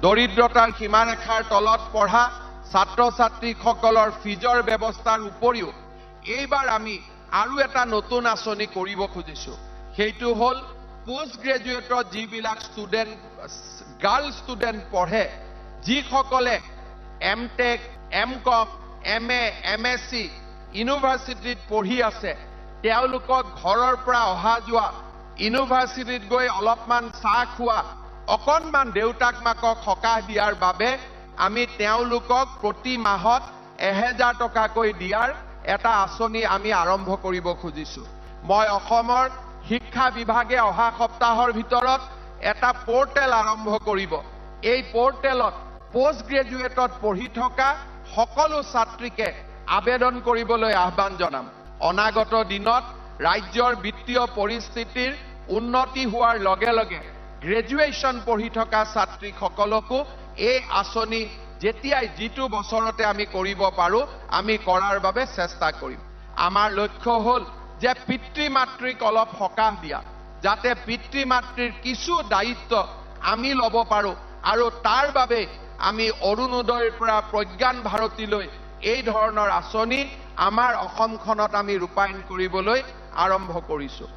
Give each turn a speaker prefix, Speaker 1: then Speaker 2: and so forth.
Speaker 1: দৰিদ্ৰতাৰ সীমাৰেখাৰ তলত পঢ়া ছাত্ৰ ছাত্ৰীসকলৰ ফিজৰ ব্যৱস্থাৰ উপৰিও এইবাৰ আমি আৰু এটা নতুন আঁচনি কৰিব খুজিছোঁ। সেইটো হ'ল পোষ্ট গ্ৰেজুৱেটত যিবিলাক ষ্টুডেণ্ট, গাৰ্ল ষ্টুডেণ্ট পঢ়ে, যিসকলে M tech, M com, M A, M S C ইউনিভাৰ্চিটিত পঢ়ি আছে, তেওঁলোকক ঘৰৰ পৰা অহা যোৱা, ইউনিভাৰ্চিটিত গৈ অলপমান চাহ খোৱা, অকণমান দেউতাক মাকক সকাহ দিয়াৰ বাবে আমি তেওঁলোকক প্ৰতি মাহত 1000 টকাকৈ দিয়াৰ এটা আঁচনি আমি আৰম্ভ কৰিব খুজিছোঁ। মই অসমৰ শিক্ষা বিভাগে অহা সপ্তাহৰ ভিতৰত এটা পৰ্টেল আৰম্ভ কৰিব। এই পৰ্টেলত পোষ্ট গ্ৰেজুৱেটত পঢ়ি থকা সকলো ছাত্ৰীকে আবেদন কৰিবলৈ আহ্বান জনাম। অনাগত দিনত ৰাজ্যৰ বিত্তীয় পৰিস্থিতিৰ উন্নতি হোৱাৰ লগে লগে গ্ৰেজুৱেশ্যন পঢ়ি থকা ছাত্ৰীসকলকো এই আঁচনি যেতিয়াই যিটো বছৰতে আমি কৰিব পাৰোঁ, আমি কৰাৰ বাবে চেষ্টা কৰিম। আমাৰ লক্ষ্য হ'ল যে পিতৃ মাতৃক অলপ সকাহ দিয়া, যাতে পিতৃ মাতৃৰ কিছু দায়িত্ব আমি ল'ব পাৰোঁ, আৰু তাৰ বাবে আমি অৰুণোদয়ৰ পৰা প্ৰজ্ঞান ভাৰতীলৈ এই ধৰণৰ আঁচনি আমাৰ অসমখনত আমি ৰূপায়ণ কৰিবলৈ আৰম্ভ কৰিছোঁ।